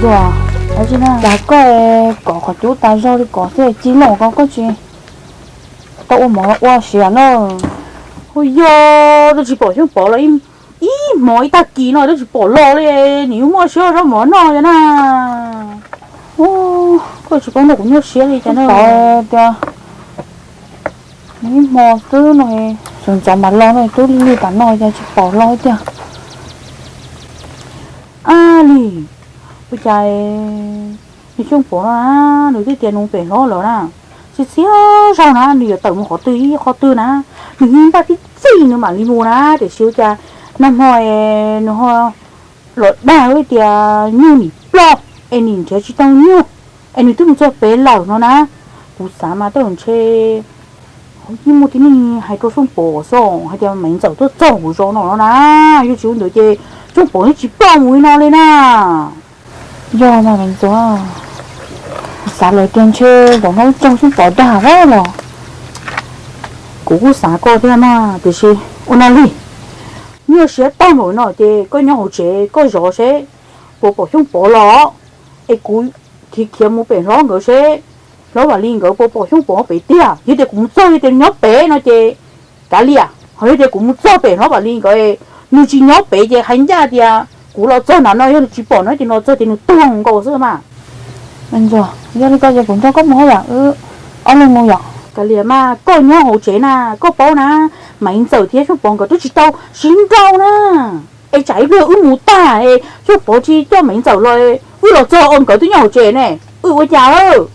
Cas koj kom qhov cub tas zog li kom xwb, ci loj ko koj tsis tau ua mov ua siav na? Ua yog twb tsis pom Xyooj Pov los ib hmo ib tag kis no twb tsis pom los li, nws yuav muaj siab ua zaub mov noj yog na. Koj tsis paub nrog kuv nyuaj siab li cas na. Tias nws ib hmo xwb no, sawv ntxov mas los no, twb lig lig tas no cas tsis pom los tiag. Ab li, ua cas nws Xyooj Pov no na, nws twb tias nws pem hlob lawm na, tsis txhia zaug na nws yuav tawm mus qhov twg ib qhov twg na, nws yeej npaj tib txij nws mam li mus na, tiam sis ua cas nag hmo nws ho los dag tias nyuj nim ploj es nim nrhiav tsis tau nyuj es nws twb mus txog pem lawm no na. Kuv xav mas tej zaum ntshe yeej muaj tib neeg hais rau Xyooj Pov xwb hais tias Maiv Ntxawm tuaj txog kuv zos no no na, yog tsis ua ntawd ces Xyooj Pov yeej tsis ploj mus li no li na. Yog mas Maiv Ntxawm, kuv xav lawm tias ntshe zaum no wb raug Xyooj Pov dag los. Kuv kuj xav koj thiab mas, tiam sis ua no li, nyuaj siab tag npaum no ces koj nyob hauv tsev koj zov seb puas pom Xyooj Pov los, es kuv khiav khiav mus pem hlob nkawd seb hlob Vam Lis nkawd puas pom Xyooj Pov pem tiag. Yog tias kuv mus txog yog tias nws nyob pem no ces kav liam, ho yog tias kuv mus txog pem hlob Vam Lis nkawd nws tsis nyob pem ces hais ncaj tias kuv los txog nram no, yog nws tsis pom no ces nws los txog ces nws tuag nkaus xwb mas. Yog li ko ces kuv nrog koj mus yom, wb ob leeg mus yom. Kav liam mas, koj nyob hauv tsev na, koj paub na, Maiv Ntxawm thiab Xyooj Pov nkawd twb tsis tau sib nrauj na. Es tsam ib pliag wb mus tag es Xyooj Pov tsis coj Maiv Ntxawm los, wb los txog nkawd twb nyob hauv tsev ne, wb ua cas?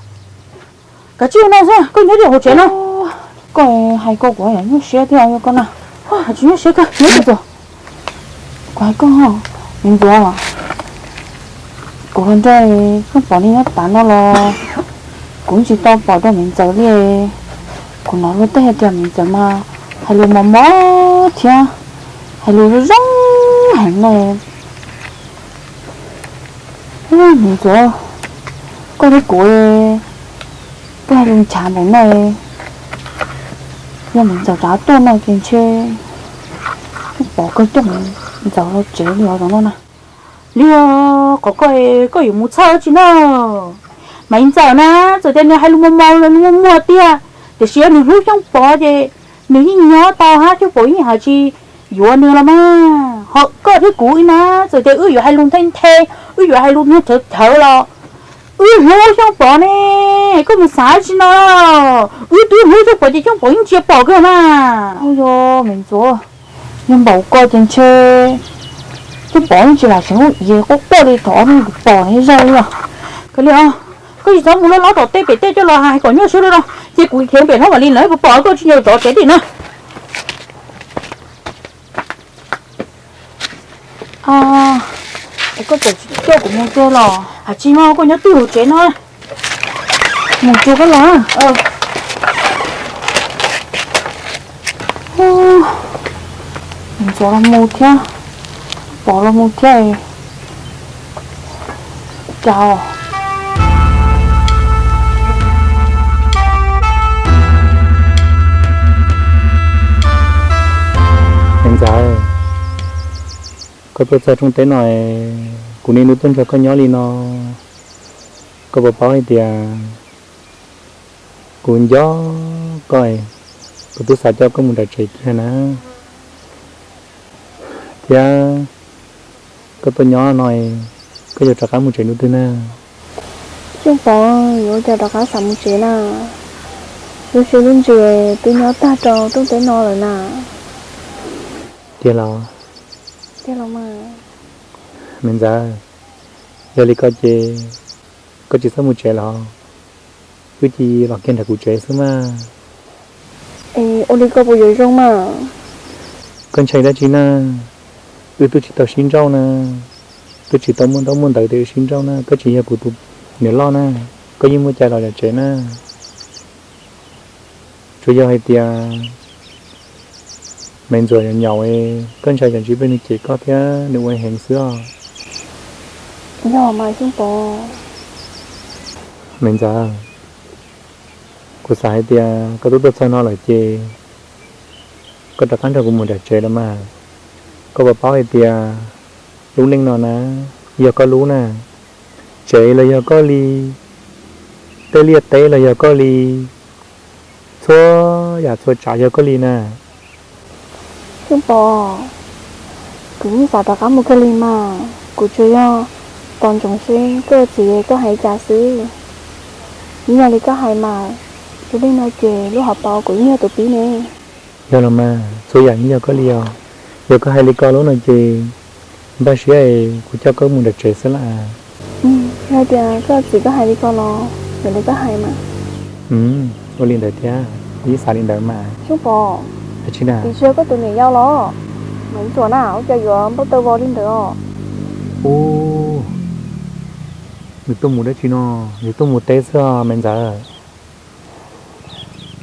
Kav tsij ua no xwb, koj nyob rau hauv tsev no. Koj hais koj kuv yam nyuaj siab thiab yog koj na. Tsis nyuaj siab kawg, Maiv Ntxawm, kuv hais koj, Maiv Ntxawm, kuv los nrog Xyooj Pov li nyob tas no los kuv tsis tau pom rau Maiv Ntxawm li. Kuv hnov luag tej hais tias Maiv Ntxawm mas hais lus mos mos thiab hais lus zoo zoo heev no. Maiv Ntxawm, koj thiab kuv, koj hais lus nchav npaum no, yog Maiv Ntxawm rov tuaj no ces ntshe Xyooj Pov kawg coj Maiv Ntxawm los tsev li os zaum no na. Li qhov koj, koj yuav mus txhawj dab tsi na? Maiv Ntxawm na, txawm tias nws hais lus mos mos los nws muag muag tiag, tiam sis yog nws hlub Xyooj Pov ces nws yeej nyob tau hab, Xyooj Pov yeej hais tsis yuav nws los mas. Ho koj thiab kuv ib na, txawm tias wb yuav hais lus nthe nthe, wb yuav hais lus niag chawv chawv los wb hlub Xyooj Pov ne. Koj mus xav dab tsi no, wb twb hlub Xyooj Pov ces Xyooj Pov yeej tsis pom kawg mas. Yog Maiv Ntxawm, yog npaum koj ces ntshe Xyooj Pov yeej tsis lam seev lub iav quaj quaj li thaum ob hnub kuv pom nws zaug li os. Kav liam, koj tsis txhob mus lawm, los tom tej pem tej coj los hais kom nyuaj siab li no, ces kuv khiav pem hlob Vam Lis lawv puas pom koj tsis nco zov tsev tim na. Es koj txawm tsis coj kuv mus tsev los? Tsis mas, koj nyob twj ywm tsev no. Mus tsev koj los. Ntxuav los mus thiab, Pov los mus thiab, cas os. Niam ntxawm, koj tuaj txog rooj teb no, kuv niaj hnub tuaj nrog koj nyob li no, koj puas paub hais tias kuv nco koj, kuv twb xav coj koj mus nram tsev kiag na. Thiab koj tuaj nyob no, koj yuav rov qab mus tsev hnub twg na? Xyooj Pov, yuav ua cas rov qab xav mus tsev na? Lub siab lub ntsws twb nyob tag rau rooj teb no lawm na. Tiag los? Tiag los mas. Me ntxawm, yog li ko ces koj tsis txhob mus tsev los? Wb cia li los kiag nram kuv tsev xwb mas. Es ua li ko puas yuav zoo mas? Koj ntshai dab tsi na? Wb twb tsis tau sib nrauj na, twb tsis tau muaj ntaub muaj ntawv tias wb sib nrauj na, koj tsis yog kuv tus niam loj na, koj yeej muaj cai los tsev na. Tsuas yog hais tias me ntxuam nyaum nyaum, koj ntshai tsam ntsis peb nws cem koj thiab nws ua heev xwb os. Yog mas Xyooj Pov. Me ntxawm, kuv xav hais tias koj twb tuaj txog no lawm ces koj rov qab nrog kuv mus nram tsev los mas. Koj puas paub hais tias lub neej no na, yog koj lub na, tsev los yog koj li, tej liaj teb los yog koj li, txhua yam txhua tsav yog koj li na. Xyooj Pov, kuv yeej xav rov qab mus kawg li mas, kuv tsuas yog tos ntsoov seb koj txiv koj hais cas xwb. Yeej yog li koj hais mas, yog li no ces lub hauv paus kuv yeej yog tus pib ne. Yog los mas, txhua yam yeej yog koj li os. Yog koj hais li ko lawm no ces npaj siab es kuv coj koj mus nram tsev xwb las. Yog tias koj txiv koj hais li ko los yog li koj hais mas. Ua li ntawd thiab, kuv yeej xav li ntawd mas. Xyooj Pov, tsis yog koj tus niam yau los? Maiv Ntxuam na, ua cas yuav npau taws vos li ntawd os? Ub, nws tuaj mus dab tsi no? Nws tuaj mus teb xwb os Maiv Ntxawm.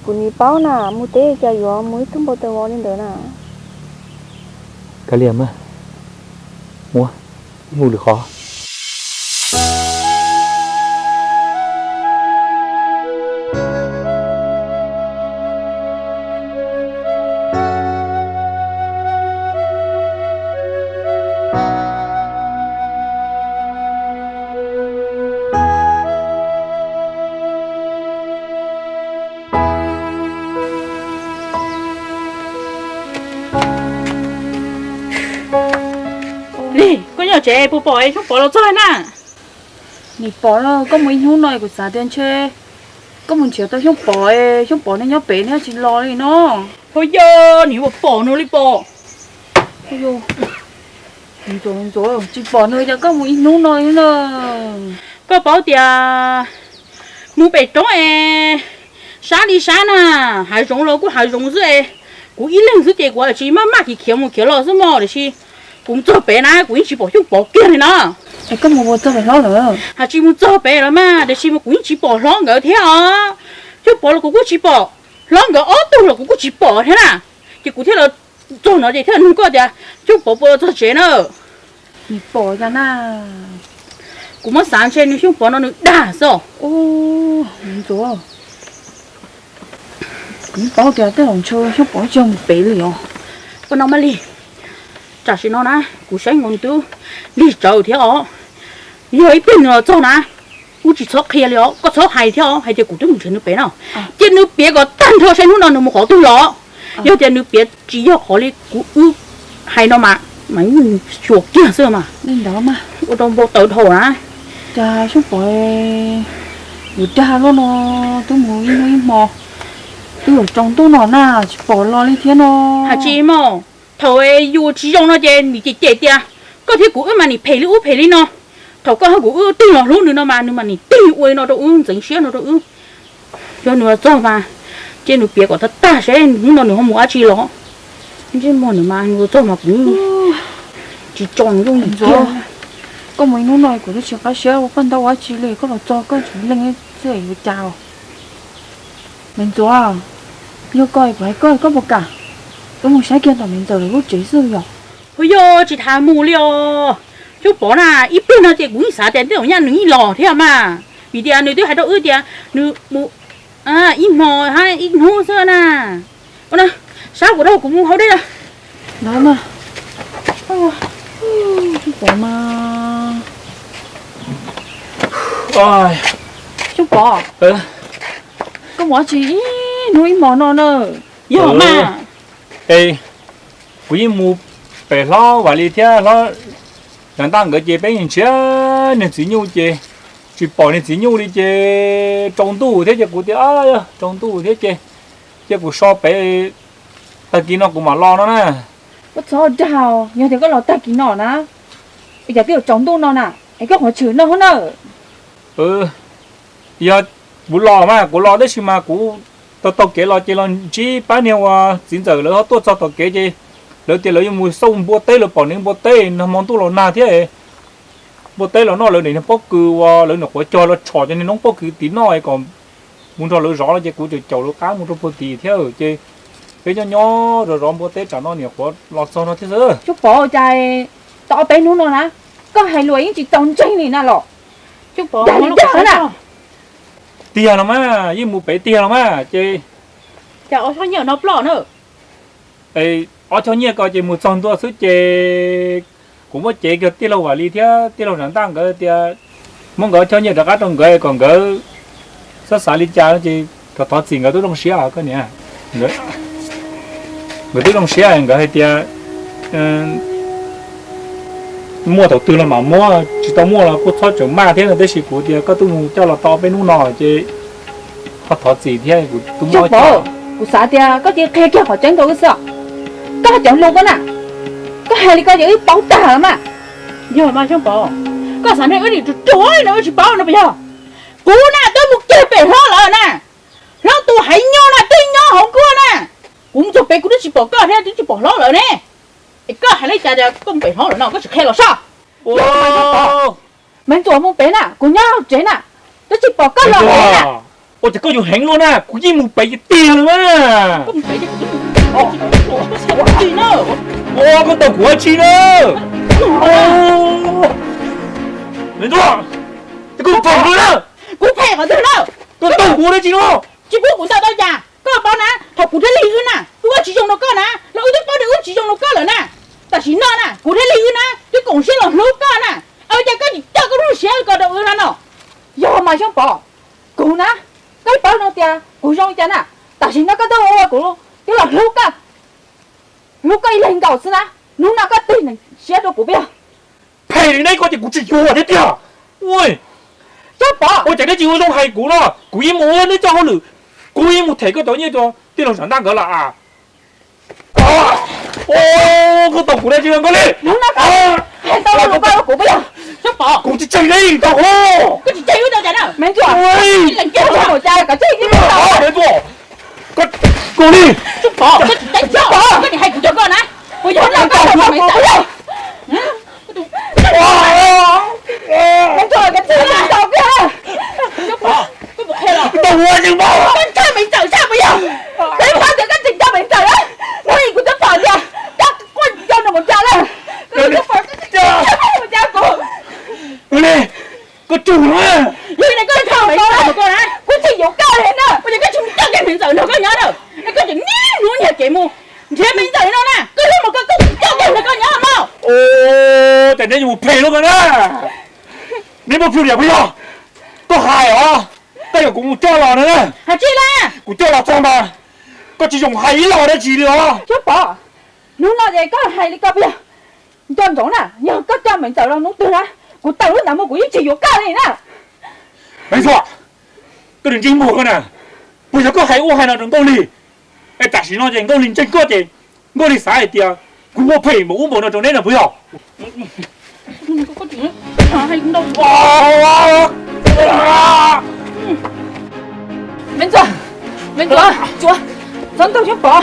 Kuv nim paub na, mus teb cas yuav mus ib tug npau taws vos li ntawd na. Kav liam mas, mus ib mus lwm qhov. Lig, koj nyob tsev puas pom Xyooj Pov los txog na? Nim pom na, koj mus ib hnub no kuv xav tias ntshe koj mus nrhiav tau Xyooj Pov, Xyooj Pov nws nyob pem nws tsis los li no. Ho yog nws puas pom nws li pom? Ntxuav, ntxuav, tsis pom nws ces koj mus ib hnub no li na. Koj paub tias mus pem roob es sab li sab na, hav zoov los kuj hav zoov xwb es kuv ib leeg xwb ces kuv tsis maj maj khiav khiav mus khiav los xwb mog, tiam sis kuv txog pem na kuv yeej tsis pom Xyooj Pov kiag li na. Es koj mus ua txog pem hlob lawm? Hais tsis mus txog pem los mas, tiam sis mas kuv yeej tsis pom hlob nkawd thiab os. Xyooj Pov los kuv kuj tsis pom, hlob nkawd ob tug los kuv kuj tsis pom thiab na. Ces kuv thiaj los txog no ces thiaj nug koj tias Xyooj Pov puas txog tsev na? Nws pom cas na? Kuv muab xav ntshe nws Xyooj Pov no nws dag xwb. Ub, Ntxuav, kuv paub tias tej zaum ntshe Xyooj Pov tsis yog mus pem li os. Ua no mas Lig, tam sim no na kuv saib nkaus nws twb lig tsawv thiab os. Yog ib pliag nws los txog na, kuv tsis txhob qhia li os, koj txhob hais thiab os, hais tias kuv twb mus nrhiav nws pem no. Cia nws piav kom tag nrho saib hnub no nws mus qhov twg los. Yog tias nws piav tsis yog qhov li kuv wb hais no mas, mas yeej xyuas kiag xwb mas. Ua rau npau taws dhau na. Cas Xyooj Pov yuav dag luaj no, twb mus ib hnub ib hmo, twb yuav tsaus ntuj no na tsis pom los li thiab no. Hais tsis mog, thaum yus tsis zoo no ces nim cem cem tias koj thiab kuv wb mas nim phem li ub phem li no. Thaum koj thiab kuv wb tig los hlub nws no mas nws mas nim tig ua li no rau wb, ntxeev siab no rau wb. Yog nws los txog mas cia nws piav kom tag tag seb hnub no nws ho mus dab tsi los. Ntsej muag nws mas nws los txog mas kuv tsis tso nws lub ntxuav. Koj mus ib hnub no kuv twb tsis nqaij siab ua koj ntau ua dab tsi li, koj los txog koj tseem leeg xwb yuav cas. Me Ntxuav, yog koj kuv hais koj, koj puas kam wb mus saib kiag tom Me Ntxawm lawv lub tsev xwb yom? Ua yog tsis tas mus li os. Xyooj Pov na, ib pliag no ces kuv yeej xav tias tej zaum nyaj nws yeej los thiab mas, vim tias nws twb hais rau wb tias nws mus ib hmo hab ib hnub xwb na. Ua no, sab kuv rau kuv mus hauv dej. No mas, Xyooj Pov mas, Xyooj Pov, koj mus dab tsi ib hnub ib hmo no na? Yog mas, es kuv yeej mus pem hlob Vam Lis thiab hlob Naj Ntaj nkawd ces peb nrhiav niag txiv nyuj ces tsis pom niag txiv nyuj li ces tsaus ntuj thiab ces kuv tias tsaus ntuj thiab ces cia kuv so pem, tag kis no kuv mam los no na. Koj txhob dag, yog tias koj los tag kis no na, cas twb yuav tsaus ntuj no na, es koj qhov tshwm no hov na. Yog kuv los mas kuv los tab sis mas kuv taug taug kev los ces los ntsib pab niag uas txiv ntxawm lawv ho tuaj txog tom kev ces lawv tias lawv yuav mus xauj npua teb, lawv pom niag npua teb nag hmo ntuj los nag thiab. Npua teb los noj lawv niag pob kws uas lawv niam qhuav cog los tshom cov niag noob pob kws tid noj kom mus nrog lawv zov no ces kuv caum caum lawv qab mus rau puag tid thiab ces peb nyob nyob zov zov npua teb tsam no niam qhuav los txog no thiab xwb. Xyooj Pov, cas tau ob peb hnub no na, koj hais lus yeej tsis txaus ntseeg li na los. Dag li dag na. Tiag los mas, yeej mus pem tiag los mas ces. Cas ob choj nyiaj no ploj na? Ob choj nyiaj ko ces mus txog ntua xwb ces kuv muab cev kiag tij laug Vam Lis thiab tij laug Naj Ntaj nkawd tias Muab nkawd coj nyiaj rov qab rau nkawd kom nkawd xav xav li cas ces thov thov txim nkawd twb zoo siab koj niam. Nkawd twb zoo siab nkawd hais tias muaj thaum twg los mam muab, tsis tau muaj los kuj txhob tseem maj thiab no, tab sis kuv tias koj twb mus coj los tau peb hnub no ces ho thov txim thiab kuv twb muab. Xyoo Pov, kuv xav tias koj cia li qhia kiag qhov tseeb rau wb xwb. Koj cov hluas koj na, koj hais li ko ces wb paub tag lawm mas. Yog mas Xyoo Pov, koj xav nrog wb nim ruam ruam no wb tsis paub no puas yog? Kuv na twb mus kiag pem hlob lawm na, hlob tus haiv nyob na twb nyob hauv nkuaj na. Kuv mus txog pem kuv twb tsis pom koj thiab twb tsis pom hlob lawm ne. Es koj hais li cas tias koj mus pem hlob lawm no koj tsis qhia los soj? Me ntxuam, mus pem na, kuv nyob hauv tsev na, twb tsis pom koj los pem na. Ua cas koj yuav heev luaj na, kuv yeej mus pem tiag tiag lawm na. Koj taug kuv dab tsi na? Me ntxuam, koj phem luaj na. Kuv phem qhov twg na? Koj taug kuv dab tsi no? Tsis pub kuv ntaus tau cas? Koj paub na, thaum kuv thiaj li wb na, wb ua tsis zoo rau koj na, los wb twb paub tias wb tsis zoo rau koj lawm na. Tam sim no na kuv thiaj li wb na twb koom siab los hlub koj na. Ua cas koj tsis coj koj lub siab ko rau wb no no? Yog mas Xyoo Pov, kuv na, koj paub no tias kuv zoo li cas na. Tam sim no koj twb ua kuv twb los hlub koj, hlub koj ib leeg nkaus xwb na, hnub no koj tig siab rau kuv puas yog? Phem li ne koj ces kuv tsis yuav thiab tiag. Xyoo Pov, ua cas neb tsis ua zoo hais kuv no, kuv yeej mus ua neb txoj hauj lwm, kuv yeej mus them koj cov nyiaj rau tij laug Sam Ntaj nkawd lawm as. Koj taug kuv dab tsi no Nkauj Lis? Hnub no koj hais tau lus ko rau kuv puas yog? Xyoo Pov, kuv tsis tseg neb tau hos. Koj tsis tseg wb tau cas na? Me ntxuam, koj tsis tseg wb tau. Koj, Nkauj Lis, Xyoo Pov, koj tsis tseg, koj tsis hais kuv cov ko na. Puas yog no koj taug kuv puas yog? Me ntxuam, koj tsis tau kiag. Koj ua tsis pom, koj ntshaw me ntxawm sab puas yog? Peb pab tias koj tsis nco me ntxawm na. Hnub ib kuv twb pom tias koj quaj nco nws mus cas lawm. Koj twb pom koj tsis nco mus cas kuv. Koj tsum na. Yog li koj ntshaw me ntxawm koj na, kuv tsis yuav koj li na. Ua cas koj tsis mus coj kiag me ntxawm nrog koj nyob na? Es koj tseem niaj hnub nyiag kev mus nrhiav me ntxawm no na, koj hlub mus koj, koj tsis coj kiag nrog koj nyob mog. Ua cas neb yuav mus phem luaj ko na? Neb muaj plhus diam puas yog? Koj hais os, koj yuav kuv mus coj los na. Hais tsis na. Kuv coj los txog mas koj tsis zoo hais ib los dab tsi li os. Xyoo Pov, hnub no ces koj hais li ko puas yog? Nco ntsoov na, yog koj coj me ntxawm los hnub twg na, kuv tawm lub ntawd mus kuv yeej tsis yuav koj li na. Me ntxuam, koj ntsej muag koj na, puas yog koj hais ua hais no rau Nkauj Lis? Es tam sim no ces Nkauj Lis ntseeg koj ces Nkauj Lis xav hais tias kuv ua phem npaum ub npaum no rau neb no puas yog? Me ntxuam, me ntxuam, tsuav, txhob ntaus Xyoo Pov.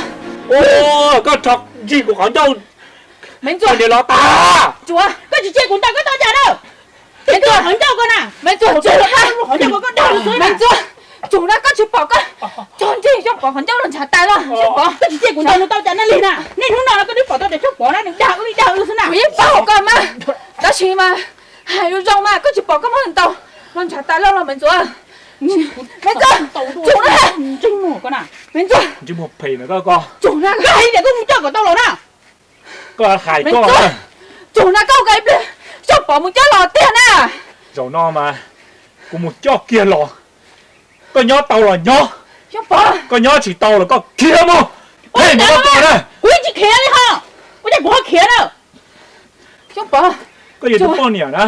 Koj rho ntsig kuv qhov ncauj. Me ntxuam, niam los tas. Tsuav, koj tsis cia kuv ntaus koj tau cas na? Me ntxuam, qhov ncauj ko na. Me ntxuam, tsuav, qhov ncauj ko koj dag xwb. Me ntxuam, tsuav na, koj tsis pom koj rho ntsig Xyoo Pov qhov ncauj los ntshav tas los Xyoo Pov. Koj tsis cia kuv ntaus nws tau cas na li na. Niaj hnub no los koj twb pom tau tias Xyoo Pov na nws dag wb li dag wb xwb na. Kuv yeej paub koj mas, tab sis mas hais zoo zoo mas koj tsis pom koj muab nws ntaus los ntshav tas los los me ntxuam. Me ntxuam, tsuav na. Ntsej muag phem na koj, koj tsuav na, koj hais tias koj mus coj kom tau los na. Koj hais koj, tsuav na, koj ua ib pliag Xyoo Pov mus coj los tiag na. Zaum no mas kuv mus coj kiag los, koj nyob tau los nyob, koj nyob tsis tau los koj khiav mus. Phem ntawm koj na. Kuv yeej tsis khiav li ho. Ua cas kuv ho khiav na? Xyoo Pov, koj yog tus poj niam na,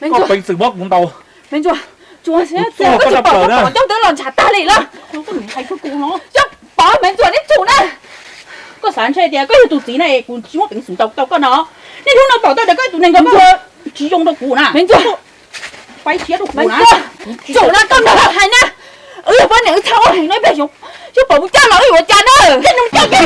koj peev xwm muab kuv ntaus. Me ntxuam, tsuav, koj tsis pom koj qhov ncauj twb los ntshav tag li lawm. Xyoo Pov, me ntxuam, neb tsum na. Koj xav ntshe tias koj yog tus txiv na es kuv tsis muaj peev xwm ntaus tau koj no. Niaj hnub no pom tau tias koj tus neeg ko tsis zoo rau kuv na. Me ntxuam, pab siab rau kuv na. Tsum na, koj nrog hais na. Wb yog poj niam wb txhaj ua heev no, ib pliag Xyoo Pov mus coj los wb yuav ua cas na. Coj mus coj kiag.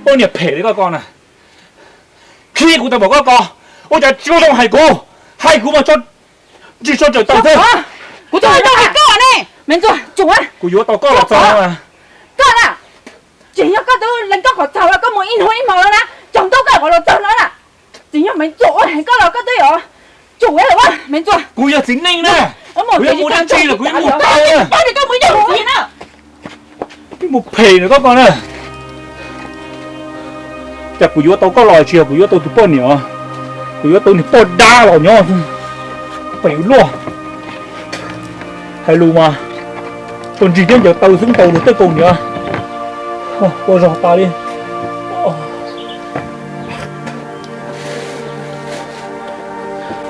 Poj niam phem li koj ko na, khib kuv tau pom koj ko, Ua cas tsis muaj zoo hais kuv, hais kuv mas tso ntsig tso tsawm tawm xwb. Kuv tsis muaj zoo hais koj ne. Me Ntxuag, kuv yuav tau koj los txog no. Koj na, tsis yog koj twb lees koj qhov txhaum koj mus ib hnub ib hmo no na, tsaus ntuj koj qhov los txog no na. Tsis yog Me Ntxuag ua hais koj los koj twb yuav tsum lawm Me Ntxuag. Kuv yog txiv neej na, kuv yuav mus dab tsi los kuv yuav mus tau na. Mus phem na koj ko na. Cas kuv yuav tau koj los tsis yog kuv yuav tau tus poj niam, kuv yuav tau niag poj dab los nyob xwb. Pem luaj, hais lus mas tsuas ntsig thiab ncaws taw xwb ntaus luag tej kaus niam. Quaj zog tas li.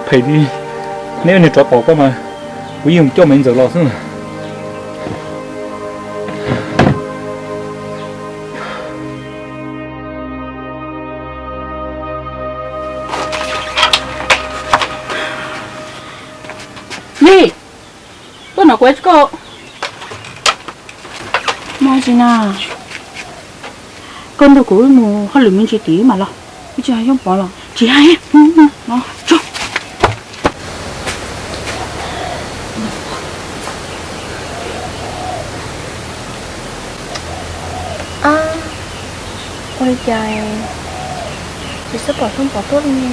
Phem li, neb niag tsov tom koj mas, kuv yeej mus coj Me Ntxawm los xwb. Li, tuaj no kuv ib koj. Muaj tsi na? Koj nrog kuv mus hauj lwm me ntsis tim mas los. Wb tsis hais Xyoob Pov los tsis hais. Ab, ua li cas tsis xub pom Xyoob Pov tuaj li ne?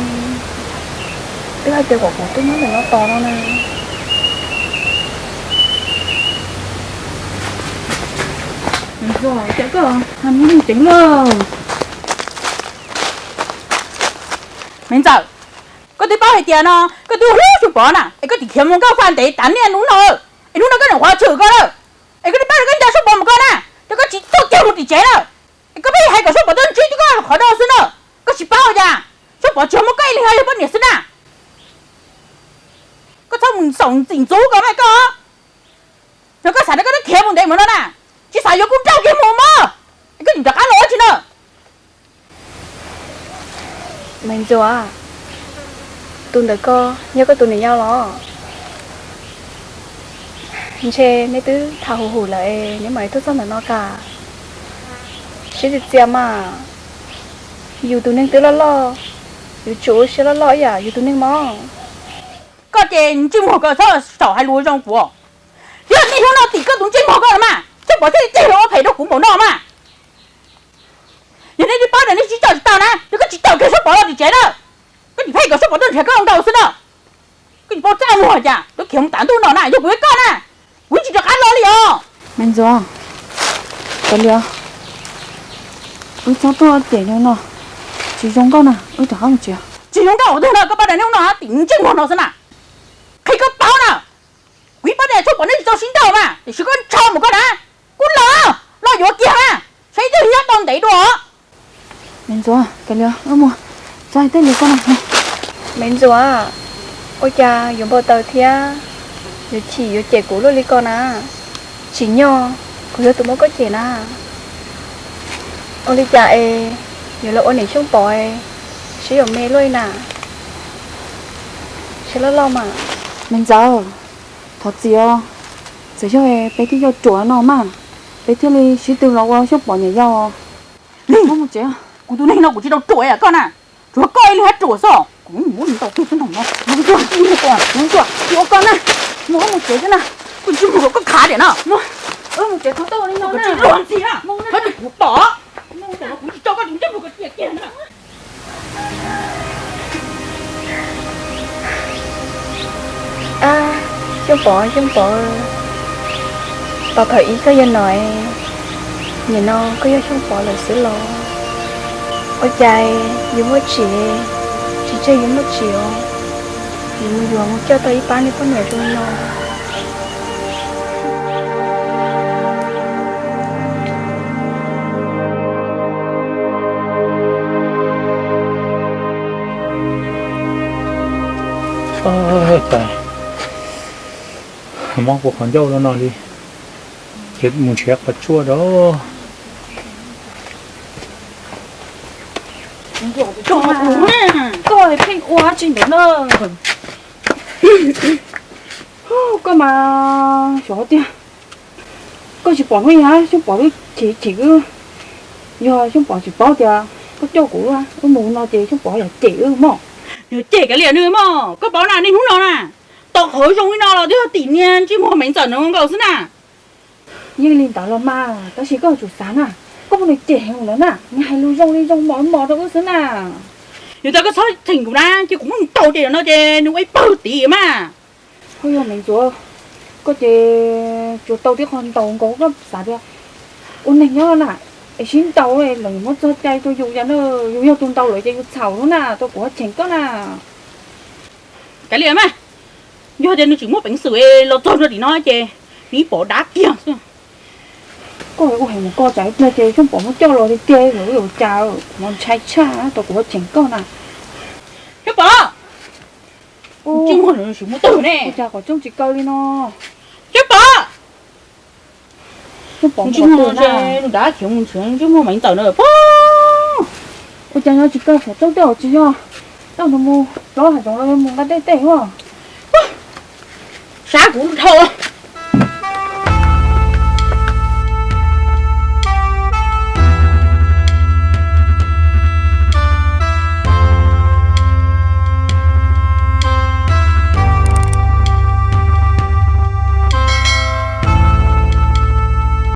Twb hais tias kom kuv tuaj nyob ntawm no tos no na. Cas koj ho mus ceev lawm? Me Ntxawm, koj twb paub hais tias no koj twb hlub Xyoob Pov na, es koj tseem khiav mus nkauj faj ntev tas niaj hnub no, es hnub no koj nyuam qhuav tshwm koj lawm, es koj twb paub tias koj nco Xyoob Pov mus koj na, rau koj tsis tuaj kiag mus tim tsev lawm, es koj pheej hais kom Xyoob Pov tuaj ntsib koj qhov no xwb na, koj tsis paub cas Xyoob Pov tsis yog muaj koj ib leeg, yog poj niam xwb na. Koj txhob mus xaum ntxim ntxub koj mas koj, yog koj xav tias koj twb khiav mus ntev mus no na, tsis xav yuav kuv nrauj kiag mus mog, es koj tseem rov qab los dab tsi na? Me Ntxuag, tus ntawd koj yog koj tus niam yau los? Ntshe neb twb tham huv huv lawm es neb mam li tuaj txog ntawm no kam. Sib txias txias mas, yus tus neeg twb loj loj, yuav tsum ua siab loj loj ib yam yus tus neeg mog. Koj ces ntsej muag koj txhob xaum hais lus zoo kuv. Yog niaj hnub no tim koj tus ntsej muag koj no mas Xyoob Pov thiaj li ceg los ua phem rau kuv npaum no mas. Yog nej twb paub tias nej tsis coj tsis tau na, ces koj tsis coj kiag Xyoob Pov los tim tsev na. Koj tsis pheej kom Xyoob Pov tuaj nrhiav koj ntau xwb na. Koj tsis paub txaj muag cas, twb khiav mus tav ntuj no na, yog kuv yog koj na, kuv tsis rov qab los li os. Me Ntxuag, kav liam, wb txhob tuaj cem no, tsis zoo nkauj na, wb rov qab mus tsev. Tsis zoo nkauj ua twg no, koj paub tias niaj hnub no tim ntsej muag no xwb na. Qhia koj paub na, kuv yeej paub tias Xyoob Pov nws tsis tau sib nrauj mas, tiam sis koj ntshaw mus koj na, kuv los, los yuav kiag mas, saib ib tug nyob tau ntev dua. Me Ntxuag, kav liam, wb mus, txhob hais tej lus koj na. Me Ntxuag, ua cas yuav npau taws thiab yuav chim yuav cem kuv luaj li ko na? Tsim nyog kuv yog tus muab koj cem na. Ua li cas es yuav los ua niam Xyoob Pov, siab yuav me luaj li na. Siab loj loj mas. Me Ntxawm, thov txim os. Txawm yog peb twb yog ruam no mas, peb thiaj li sib tw los ua Xyoob Pov niam yau. Mus tsev. Kuv tus neeg no kuv tsis tau ruam ib yam koj na, tsuas koj ib leeg hab ruam xwb. Kuv mus ua ntau kiag xwb no, mus ua koj na, mus ua koj na, mus ua mus tsev xwb na. Kuv tsis mus kom koj khav diam no. Mus tsev txhob tuaj li no na, tsis luag ntxhi na, koj tsis kuv pom, kuv tsis tso koj tus ntsej muag ko cia kiag na. Ab, Xyoob Pov, Xyoob Pov, tos thaum ub koj yog no, nim no koj yog Xyoob Pov lawm xwb los? Ua cas yus muaj tsim, tsis tseg yus muaj tsim os, yus mus yuav mus coj tau ib pab niag poj niam zoo li no. Mob kuv qhov ncauj no no li, ces mus nrhiav qhov tshuaj rau. Koj pheej ua tsi ntawd na. Koj mas xyov tiag, koj tsis pom hnub ib Xyoob Pov lub chim chim wb, yog Xyoob Pov tsis paub tias koj coj kuv wb mus no ces Xyoob Pov yam cem wb mog. Yog cem kav liam nws mog, koj paub na, niaj hnub no na, tau qhov zoo li no los twb yog tim niag ntsej muag Maiv Ntxawm no nkaus xwb na. Yeej li ntawd los mas, tab sis koj yuav tsum xav na, koj muab nws cem heev lawm na, nws hais lus zoo li zoo mos mos rau wb xwb na. Yog tias koj txhob cheem kuv na, ces kuv muab nws ntaus ces no ces nws ua ib pawg tid mas. Ho yog Maiv Ntxawm, koj ces tsuas tau tib qho ntaus nkaus, koj xav tias ua neeg nyob na, es sib ntaus lawm muab txog cai rau yus cas na, yus yog tus ntaus lawm ces yus txhaum lub na, rau kuv ho cheem koj na. Kav liam mas, yog tias nws tseem muaj peev xwm los txog rau tim no ces nws yeej pom dab kiag xwb. Koj ua heev mus koj tsam ib pliag ces Xyooj Pov muab coj los tiag tiag lawm yuav cas, kuv ntshai tshaj, rau kuv ho cheem koj na. Xyooj Pov, ntsej muag tsis muaj tawg ne, cas qhov rooj tsis kaw li no. Xyooj Pov, ntsej muag nws dab khiav mus nrhiav ntsej muag Maiv Ntxawm na pob. Ua cas nyob tsis kaw qhov rooj tej, tsis yog tau nws mus plaub hav zoov los yog mus nqa dej tej ua. Sab kuv dhau.